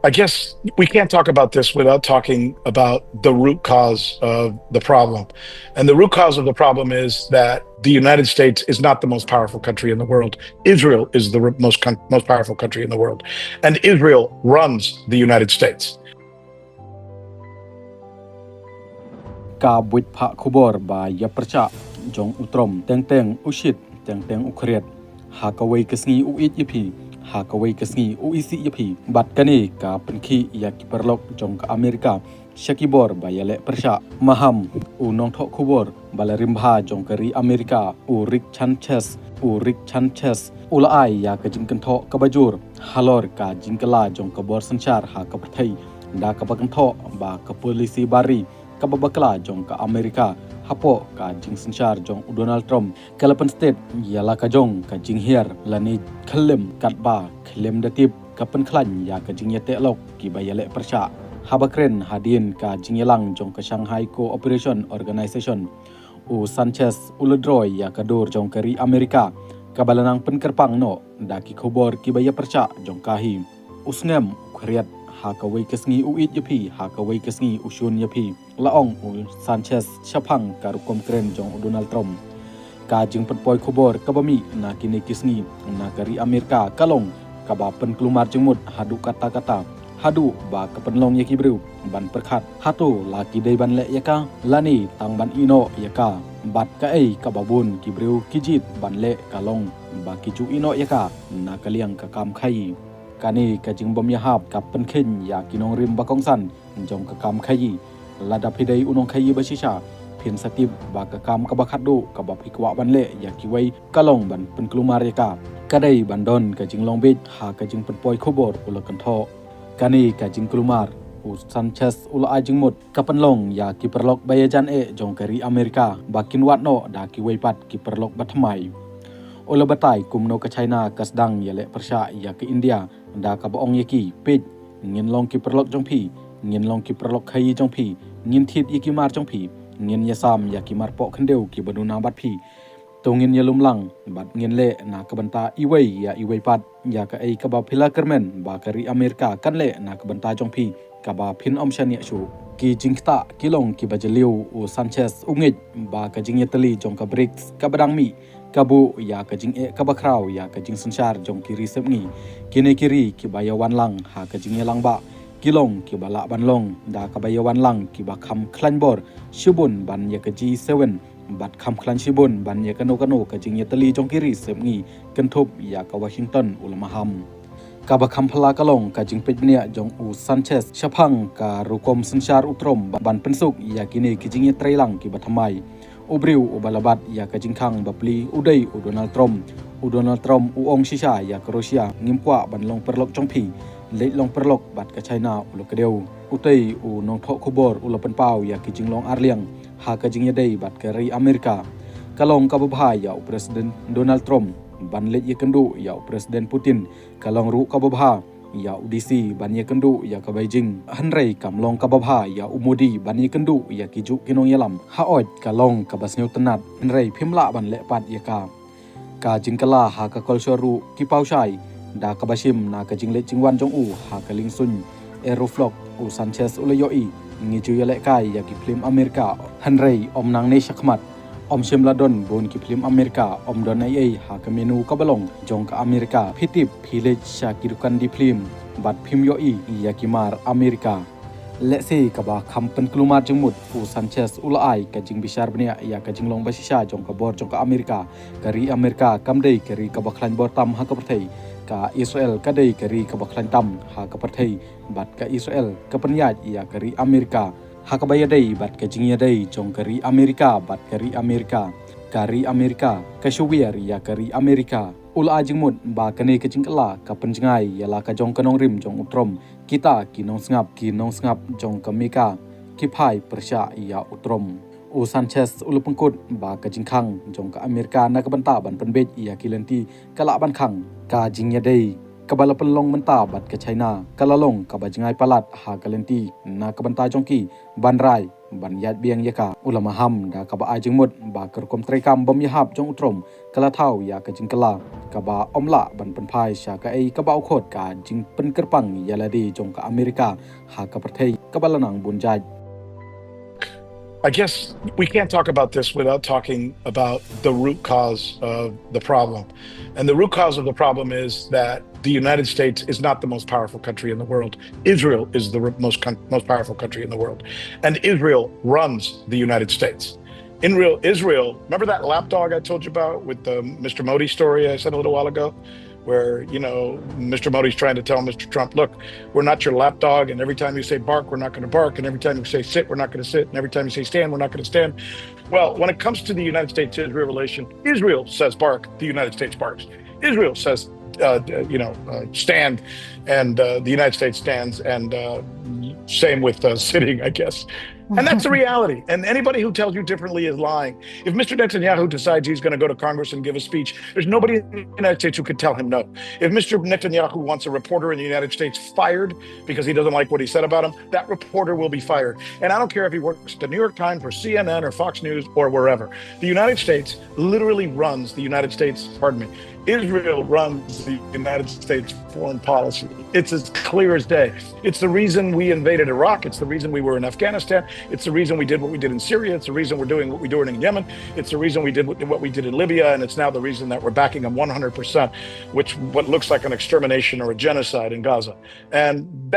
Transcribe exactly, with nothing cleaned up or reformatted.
I guess we can't talk about this without talking about the root cause of the problem. And the root cause of the problem is that the United States is not the most powerful country in the world. Israel is the most, most powerful country in the world. And Israel runs the United States. Ka buit phah khubor ba ïa pyrshah jong u Trump, teng teng u shit, teng teng u khriat. Ha kawei ka sngi u ïeit ïa phi, ha kawei ka sngi u isih ïa phi. Bad kane ka pynkhih ïa ki paralok jong ka Amerika sha ki bor ba ïaleh pyrshah. Maham, u nongthoh khubor ba la rim bha jong ka ri Amerika, u Rick Sanchez, u Rick Sanchez u la ai ïa ka jingkynthoh kaba jur halor ka jingkylla jong ka bor synshar ha ka pyrthei, da kaba kynthoh ba ka polisi bar ri kaba bakla jong ka Amerika hapoh ka jingsynshar jong u Donald Trump ka la pynstet ïa la ka jong ka jinghiar lane khyllem, katba khlem da tip ka pynkhlaiñ ïa ka jingïateh lok kiba ïaleh pyrshah. Haba kren hadien ka jingïalang jong ka Shanghai Cooperation Organization, u Sanchez u la droi ïa ka dur jong ka ri Amerika kaba la nang pynkyrpang noh da ki khubor kiba ïa pyrshah jong ka hi. U sngem, u khriat, ha kawei ka sngi u ïeit ïa phi, ha kawei ka sngi u shun ïa phi, la ong u Sanchez shaphang ka rukom kren jong u Donald Trump. Ka jingpynpoi khubor kaba mih na kine ki sngi na ka ri Amerika ka long kaba pynkulmar jingmut haduh katta katta, haduh ba ka pynlong ïa ki briew ban pyrkhat, hato la ki dei ban leh ïa ka lane tang ban ïeh noh ïa ka. Bad kaei kaba bun ki briew ki jied ban leh ka long ba ki ju ïeh noh ïa ka na ka liang ka kam khaïi. Kane ka jingbym ïahap ka pynkheiñ ïa ki nongrim ba kongsan jong ka kam khaïi. Lada phi dei u nongkhaïi ba shisha, phin sa tip ba ka kam kaba khatduh kaba phi kwah ban leh ïa kiwei ka long ban pynkulmar ïa ka. Ka dei ban don ka jinglong bieit ha ka jingpynpoi khubor, u la kynthoh. Kane ka jingkulmar, u Sanchez u la ai jingmut, ka pynlong ïa ki paralok ba ïajan eh jong ka ri Amerika ba kin wad noh da kiwei pat ki paralok ba thymmai. U la batai kumno ka China ka sdang ïaleh pyrshah ïa ka India da kaba ong ïa ki, peit, ngin long ki paralok jong phi, ngin long ki paralok khaïi jong phi, ngin thied ïa ki mar jong phi, ngin ïasam ïa ki mar pohkhyndew kiba duna bad phi. To ngin ïalum lang bad ngin leh na ka bynta iwei ïa iwei pat ïa kaei kaba phi la kyrmen ba ka ri Amerika kan leh na ka bynta jong phi kaba phin ym shaniah shuh. Ki jingktah ki long kiba jylliew, u Sanchez u ngeit ba ka jingïatylli jong ka BRICS kaba dang mih ka buh ïa ka jingeh kaba khraw ïa ka jingsynshar jong ki ri sepngi. Kine ki ri kiba ïawan lang ha ka jingïalang bah ki long kiba lah ban long da kaba ïawan lang kiba kham khlaiñ bor shibun ban ïa ka G seven bad kham khlaiñ shibun ban ïa kano kano ka jingïatylli jong ki ri sepngi, kynthup ïa ka Washington, u la maham. Kaba kham phylla ka long ka jingpeit bniah jong u Sanchez shaphang ka rukom synshar u Trump ban pynsuk ïa kine ki jingïatreilang kiba thymmai. U briew uba la bat ïa ka jingkhang bapli u dei u Donald Trump. U Donald Trump u ong shisha ïa ka Russia, ngim kwah ban long paralok jong phi, leit long paralok bad ka China, u la kdew. Utei u nongthoh khubor u la pynpaw ïa ki jinglong arliang ha ka jingïadei bad ka ri Amerika. Ka long kaba bha ïa u President Donald Trump ban leit ïakynduh ïa u President Putin. Ka long ruh kaba bha ïa u D C ban ïakynduh ïa ka Beijing. Hynrei kam long kaba bha ïa u Modi ban ïakynduh ïa kijuh ki nongïalam. Hooid, ka long kaba sngewtynnat, hynrei phim lah ban leh pat ïa ka. Ka jingkylla ha ka culture ruh ki paw shai da kaba shim na ka jingleit jingwan jong u ha ka liengsuiñ Aeroflot. U Sanchez u la ïohi, ngi ju ïalehkai ïa ki phlim Amerika, hynrei ym nangne shakhmat. Ym shym la don bun ki phlim Amerika, ym don ei ei ha ka menu kaba long jong ka Amerika. Phi tip, phi leit sha ki dukan die phlim bad phim ïohi ïa ki mar Amerika. Lehse kaba kham pynkulmar jingmut, u Sanchez u la ai ka jingbishar bniah ïa ka jinglong ba shisha jong ka bor jong ka Amerika. Ka ri Amerika kam dei ka ri kaba khlaiñ bor tam ha ka pyrthei. Ka Israel ka dei ka ri kaba khlaiñ tam ha ka pyrthei. Bad ka Israel ka pynïaid ïa ka ri Amerika ha kaba ïadei bad ka jingïadei jong ka ri Amerika bad ka ri Amerika. Ka ri Amerika ka shu wiar ïa ka ri Amerika. U la ai jingmut ba kane ka jingkylla ka pynjngai ïa la ka jong ka nongrim jong u Trump. Kita ki nongsngap, ki nongsngap jong ka Mika ki phai pyrshah ïa u Trump. U Sanchez u la pynkut ba ka jingkhang jong ka Amerika na ka bynta ban pynbeit ïa ki lynti ka lah ban khang. Ka jingïadei kaba la pynlong mynta bad ka China ka la long kaba jngai palat ha ka lynti na ka bynta jong ki ban rai ban ïaid biang ïa ka. U la maham da kaba ai jingmut ba ka rukom treikam bym ïahap jong u Trump ka la thaw ïa ka jingkylla kaba ym lah ban pynphai sha kaei kaba u khot ka jingpynkyrpang ïa lade jong ka Amerika ha ka pyrthei kaba la nang bun jait. I guess we can't talk about this without talking about the root cause of the problem. And the root cause of the problem is that the United States is not the most powerful country in the world. Israel is the most most powerful country in the world, and Israel runs the United States. In real Israel, remember that lapdog I told you about with the Mister Modi story I said a little while ago, where you know Mister Modi's trying to tell Mister Trump, look, we're not your lapdog, and every time you say bark, we're not going to bark, and every time you say sit, we're not going to sit, and every time you say stand, we're not going to stand. Well, when it comes to the United States-Israel relation, Israel says bark, the United States barks. Israel says, uh, you know, uh, stand, and uh, the United States stands, and uh, same with uh, sitting, I guess. And that's the reality. And anybody who tells you differently is lying. If Mister Netanyahu decides he's going to go to Congress and give a speech, there's nobody in the United States who could tell him no. If Mister Netanyahu wants a reporter in the United States fired because he doesn't like what he said about him, that reporter will be fired. And I don't care if he works at the New York Times or C N N or Fox News or wherever. The United States literally runs the United States, pardon me, Israel runs the United States foreign policy. It's as clear as day. It's the reason we invaded Iraq. It's the reason we were in Afghanistan. It's the reason we did what we did in Syria. It's the reason we're doing what we're doing in Yemen. It's the reason we did what we did in Libya. And it's now the reason that we're backing them one hundred percent, which what looks like an extermination or a genocide in Gaza. And